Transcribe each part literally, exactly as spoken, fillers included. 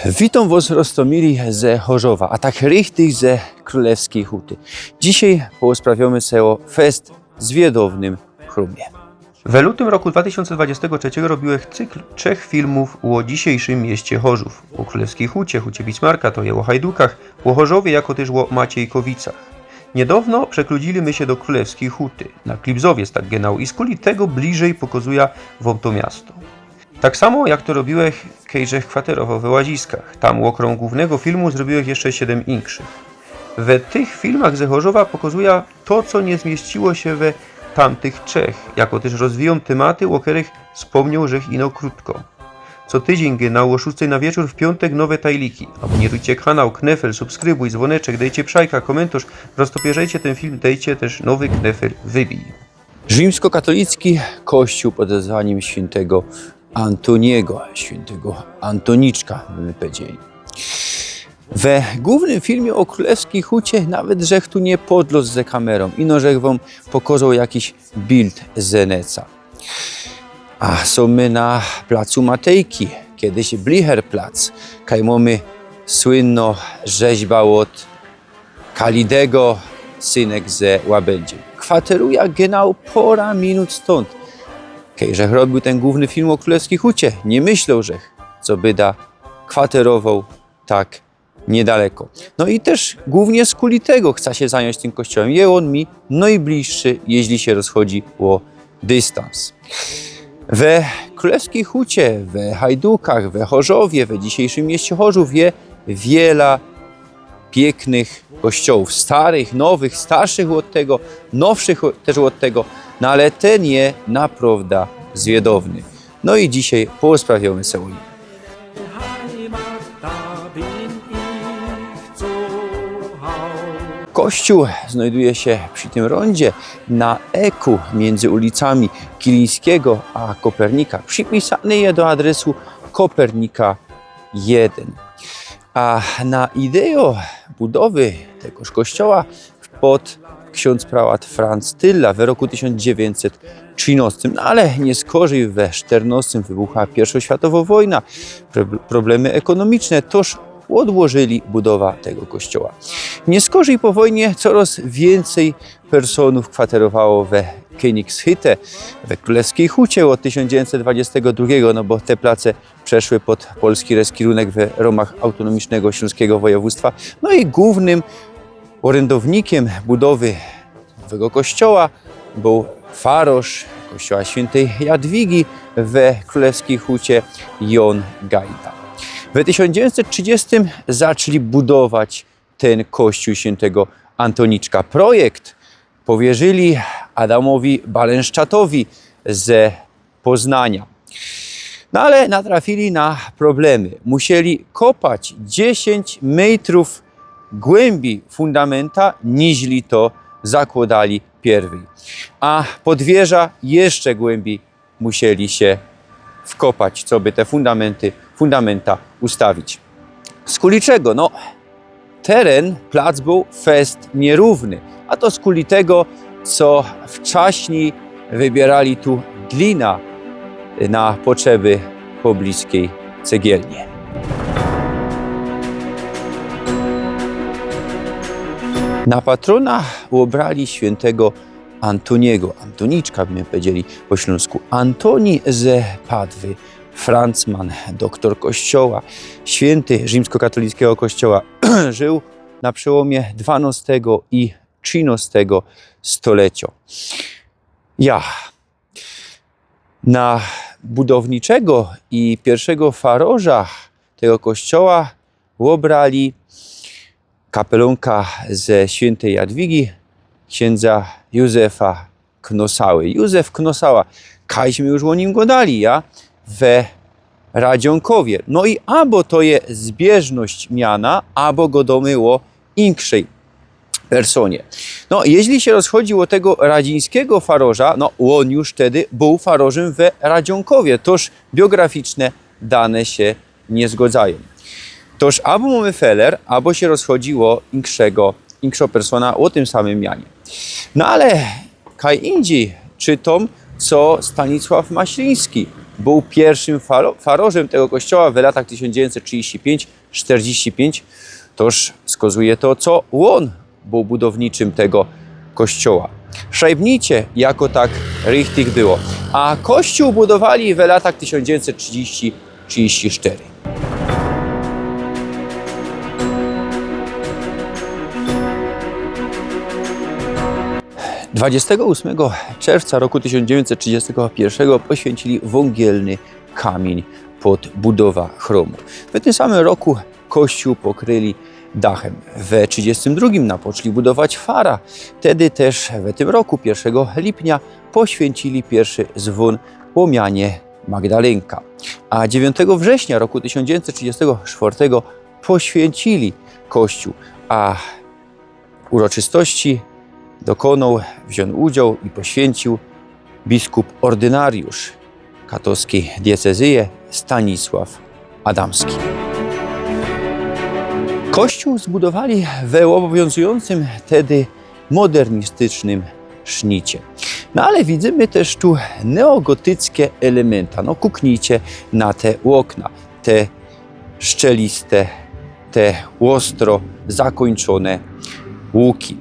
Witōm wos, roztōmili, ze Chorzowa, a tak richtig ze Krōlewskij Huty. Dzisiej porozprawiōmy se ô fest zwiadownym chrōmie. We lutym roku dwa tysiōnce dwudziestego trzeciego robiłech cykl trzech filmōw ô dzisiejszym mieście Chorzōw. Ô Krōlewskij Hucie, Hucie Bismarka, to je ô hajdukach, ô Chorzowie, jako tyż ô Maciejkowicach. Niydŏwno przekludzili my sie do Krōlewskij Huty, na Klibzowiec tak genau, i skuli tego bliżyj pokazuja wōm to miasto. Tak samo jak to robiłech, kej żech kwaterowoł we Łaziskach. Tam ôkrōm głōwnego filmu zrobiłech jeszcze siedym inkszych. We tych filmach ze Chorzowa pokazuja to, co niy zmieściło sie we tamtych trzech, jako tyż rozwijōm tymaty, ô kerech spōmnioł żech ino krōtko. Co tydziyń genau ô szōstej na wieczōr w piōntek nowe tajliki. Abōnirujcie kanał, knefel, subskrybuj, zwōneczek, dejcie psajka, kōmyntorz, roztopierzejcie tyn film, dejcie tyż nowy knefel wybij. Rzimskokatolicki kościōł pod wezwanim świyntego Antōniego, świyntego Antōniczka, by my pedzieli. We głōwnym filmie ô Krōlewskij Hucie nawet żech tu niy podlŏz ze kamerōm, ino żech wōm pokŏzoł jakiś bild ze neta. A sōm my na placu Matejki, kejsi Blicherplatz, kaj mōmy słynno rzeźba ôd Kalidego, synek ze Łabędzi. Kwateruja genau pora minut stōnd. Kej żech robiōł tyn głōwny film ô Krōlewskij Hucie, niy myśloł żech, co byda kwaterowoł tak niydaleko. No i tyż głōwnie skuli tego chcã sie zajōńć tym kościołym. Je ôn mi nojbliższy, jeźli sie rozchodzi ô dystans. We Krōlewskij Hucie, we Hajdukach, we Chorzowie, we dzisiejszym mieście Chorzōw je wiela piyknych kościołōw, starych, nowych, starszych ôd tego, nowszych ô-, tyż ôd tego, no ale tyn je naprŏwdã zwiadowny. No i dzisiej porozprawiōmy se ô nim. Kościōł znajduje sie przi tym rōndzie na eku miyndzy ulicami Kilińskigo a Kopernika. Przipisany je do adresu Kopernika jedyn. A na idejŏ budowy tegoż kościoła wpŏd ksiōndz prałat Franc Tylla we roku tysiōnc dziewiyńćset trzynŏstym. No ale niyskorzij we szternŏstym wybuchła piyrszŏ światowŏ wojna, pro-, problemy ekōnomiczne, tōż ôdłożyli budowa tego kościoła. Niyskorzij po wojnie coroz wiyncyj personōw kwaterowało we Königshütte, we Krōlewskij Hucie ôd tysiōnc dziewiyńćset dwudziestego drugigo, no bo te place przeszły pod polski reskirunek we rōmach Autōnōmicznego Ślōnskigo Wojewōdztwa. No i głōwnym ôryndownikiym budowy nowego kościoła bōł farŏrz kościoła świyntej Jadwigi we Krōlewskij Hucie Jōn Gajda. We tysiōnc dziewiyńćset trzidziestym zaczli budować tyn kościōł świyntego Antōniczka. Projekt powierzyli Adamowi Balenszczatowi ze Poznania. No ale natrafili na problemy. Musieli kopać dziesiyńć mejtrōw głymbi fundamenta, niźli to zakłŏdali piyrwyj. A pod wieża jeszcze głymbi musieli sie wkopać, coby te fundamenty, fundamenta ustawić. Skuli czego? No, teren, plac bōł fest niyrownny, a to skuli tego, co wczaśnij wybierali tu dlina na potrzeby pobliskij cegielnie. Na patrōna ôbrali świyntego Antōnigo, Antōniczka, by my pedzieli po ślōnsku. Antōni ze Padwy, francman, doktōr kościoła, świynty rzimskokatolickigo kościoła, żōł na przełōmie dwanŏstego i trzynŏstego stoleciŏ. Ja. Na budowniczego i piyrszego farŏrza tego kościoła ôbrali kapelōnka ze świyntej Jadwigi, ksiyndzŏ Józefa Knosały. Józef Knosała, kajś my już ô nim gŏdali, ja? We Radziōnkowie. No i abo to je zbieżność miana, abo gŏdōmy ô inkszyj personie. No, jeźli sie rozchodzi ô tego radzińskigo farŏrza, no, ôn już wtedy bōł farŏrzym we Radziōnkowie, tōż biograficzne dane sie niy zgŏdzajōm. Tōż abo mōmy feler, abo sie rozchodzi ô inkszego, inkszego persona ô tym samym mianie. No ale kaj indzij czytōm, co Stanisław Maśliński. Bōł piyrwszym faro-, farorzym tego kościoła w latach tysiōnc dziewiyńćset trzidziści piyńć sztyrdziści piyńć. Toż wskazuje to, co ôn bōł budowniczym tego kościoła. Szajbnicie jako tak richtig było. A kościół budowali w latach tysiōnc dziewiyńćset trzidziści trzidziści sztyry. Dwudziestego ósmego czerwca roku tysiōnc dziewiyńćset trzidziestego piyrszegopoświyncili wōngielny kamiyń pod budowã chromu. W tym samym roku kościół pokryli dachym. We trzidziestym drugim napoczli budować fara. Tedy tyż w tym roku, piyrszego lipnia, poświyncili piyrwszy zwōn ômianie Magdalenka. A dziewiątego września roku tysiōnc dziewiyńćset trzidziestego sztwŏrtego poświyncili kościół, a uroczystości dokōnoł, wziōn udział i poświyncił biskup ôrdynariusz katowskij diocezyje Stanisław Adamski. Kościół zbudowali we ôbowiōnzujōncym tedy modernistycznym sznicie. No ale widzymy tyż tu neogotyckie elementy. No, kuknijcie na te ôkna, te szczeliste, te ôstro zakōńczōne łuki.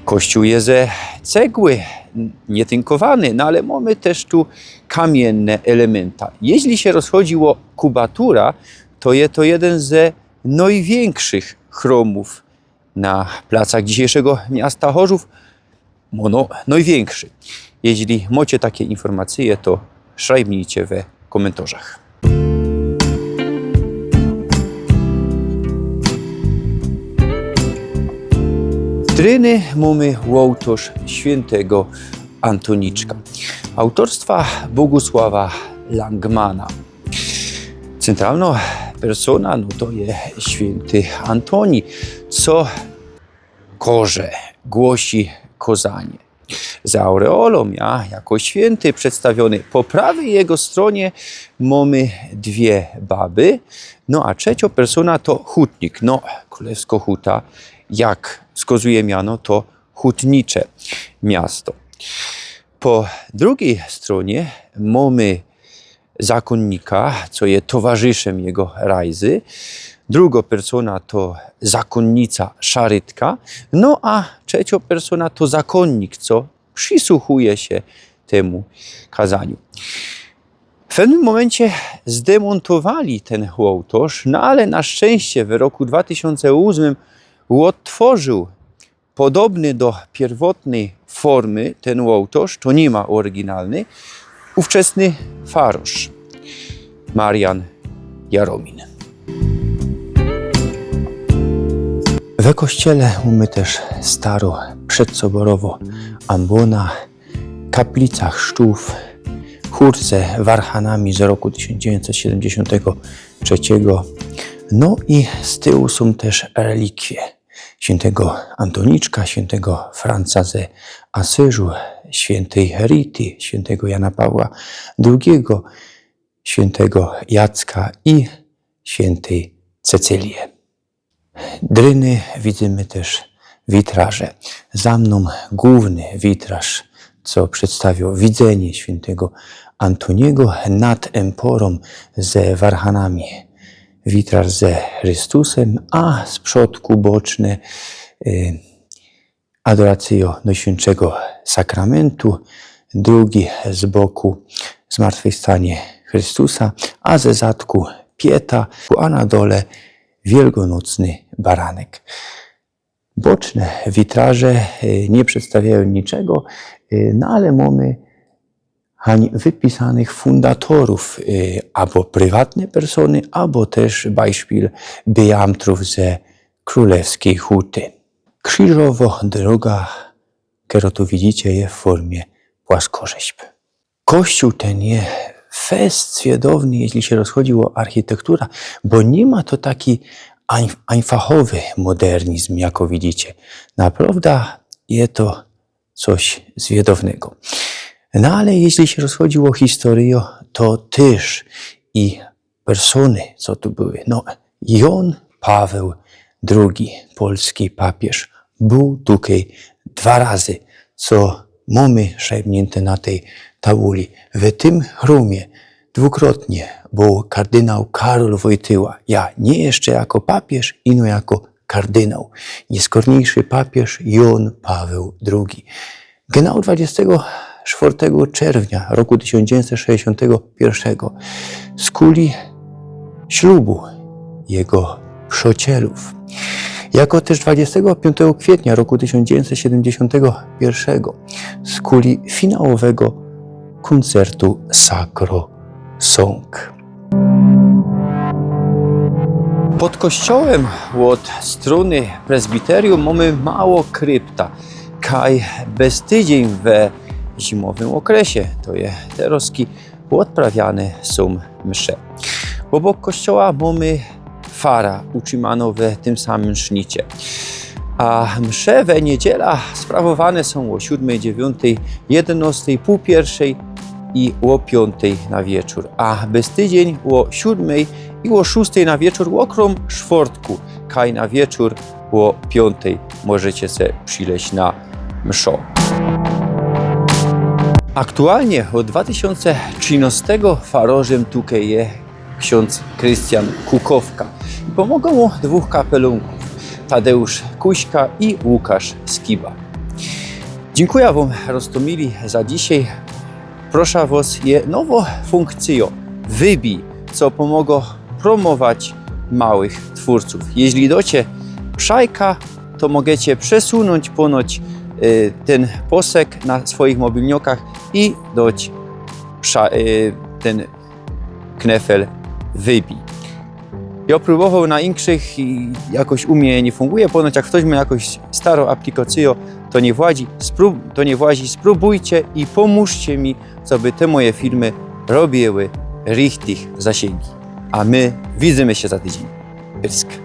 Kościół je ze cegły, nietynkowany, no ale mōmy tyż tu kamiyne elementy. Jeźli sie rozchodzi ô kubatura, to je to jedyn ze nojwiynkszych chrōmōw na placach dzisiejszego miasta Chorzōw. Ôno nojwiynkszy. Jeźli mŏcie take informacyje, to szajbnijcie we kōmyntorzach. Dryny mōmy ôłtŏrz świyntego Antōniczka, autorstwa Bogusława Langmana. Centralnŏ persōna, no to je świynty Antōni, co korze, głosi kozanie. Za aureolōm, a, jako świynty przedstawiōny. Po prawyj jego strōnie mōmy dwie baby, no a trzeciŏ persōna to hutnik. No, krōlewskŏ huta, jak wskŏzuje miano, to hutnicze miasto. Po drugij strōnie mōmy zakōnnika, co je towarzyszym jego rajzy. Drugŏ persōna to zakōnnica Szarytka, no a trzeciŏ persōna to zakōnnik, co przisłuchuje sie tymu kazaniu. W pewnym mōmyncie zdemōntowali tyn ôłtŏrz, no ale na szczynście w roku dwa tysiōnce ôsmym ôdtworził podobny do piyrwotnyj formy tyn ôłtŏrz, to niy ma ôryginalny, ôwczesny farŏrz Marian Jarōmin. We kościele mōmy tyż starŏ przedsoborowŏ ambōna, kaplica chrztōw, chōr ze warchanami z roku tysiōnc dziewiyńćset siedymdziesiōntego trzeciego. No i z tyłu sōm tyż relikwie świyntego Antōniczka, świyntego Franca ze Asyżu, świyntej Rity, świyntego Jana Pawła drugigo, świyntego Jacka i świyntej Cecylie. Dryny widzymy tyż witraże. Za mnōm głōwny witraż, co przedstawiŏ widzenie świyntego Antōniego nad emporōm ze warchanami. Witraż ze Chrystusym, a z przodku boczne, y, Adoracyjŏ Nojświyntszygo Sakramentu, drugi z boku Zmartwychwstanie Chrystusa, a ze zadku Pieta, a na dole Wielgonocny Baranek. Boczne witraże, y, niy przedstawiajōm niczego, y, no ale mōmy hań wypisanych fundatorōw, y, abo prywatne persōny, abo tyż bajszpil beamtrōw ze krōlewskij huty. Krziżowŏ droga, kerŏ tu widzicie, je w formie płaskorzyźb. Kościōł tyn je fest zwiadowny, jeźli sie rozchodzi ô architektura, bo niy ma to taki ein-, einfachowy modernizm, jako widzicie. Naprŏwda je to coś zwiadownego. No ale jeźli sie rozchodzi ô historyjŏ, to tyż i persōny, co tu były. No, Jŏn Paweł drugi, polski papiyż, bōł tukej dwa razy, co mōmy szepniynte na tyj tabuli. W tym chrōmie dwukrotnie bōł kardynał Karol Wojtyła. Ja niy jeszcze jako papiyż, ino jako kardynał. Niyskorniyjszy papiyż Jōn Paweł drugi. Genau dwudziestego czwartego czerwnia roku tysiōnc dziewiyńćset sześćdziesiōntego piyrszego skuli ślubu jego przociołōw. Jako tyż dwudziestego piōntego kwietnia roku tysiōnc dziewiyńćset siedymdziesiōntego piyrszego skuli finałowego kōncertu Sacro Song. Pod kościołym ôd strōny prezbiterium mōmy mało krypta. Kaj bez tydziyń we zimowym ôkresie, to je terŏzki, ôdprawiane sōm msze. Ôbok kościoła mōmy fara utrzimano we tym samym sznicie. A msze we niydziela sprawowane sōm ô siōdmej, dziewiyntej, jedynŏstej, pōł piyrszej i ô piōntej na wieczōr. A bez tydziyń ô siōdmej i ô szōstej na wieczōr ôkrōm szwŏrtku, kaj na wieczōr ô piōntej możecie se przilyźć na mszŏ. Aktualnie ôd dwa tysiōnce trzynŏstego farŏrzym tukej je ksiōndz Krystian Kukowka. I pōmŏgŏ mu dwōch kapelōnkōw, Tadeusz Kuśka i Łukasz Skiba. Dziynkuja wōm, roztōmili, za dzisiej. Prosza wŏs, je nowŏ fōnkcyjŏ Wybij, co pōmŏgŏ prōmować małych twōrcōw. Jeźli dŏcie przajka, to możecie przesunōńć pōnoć, y, tyn posek na swojich mobilniŏkach i dŏć prza-, y, tyn knefel Wybij. Jŏ prōbowoł na inkszych i jakoś u mie niy fōnguje. Pōnoć jak ftoś mŏ jakoś starŏ aplikacyjŏ, to niych włazi, sprōb-, to niych włazi, sprōbujcie i pōmōżcie mi, coby te moje filmy robiły richtig zasiynkij. A my widzymy sie za tydziyń. Pysk.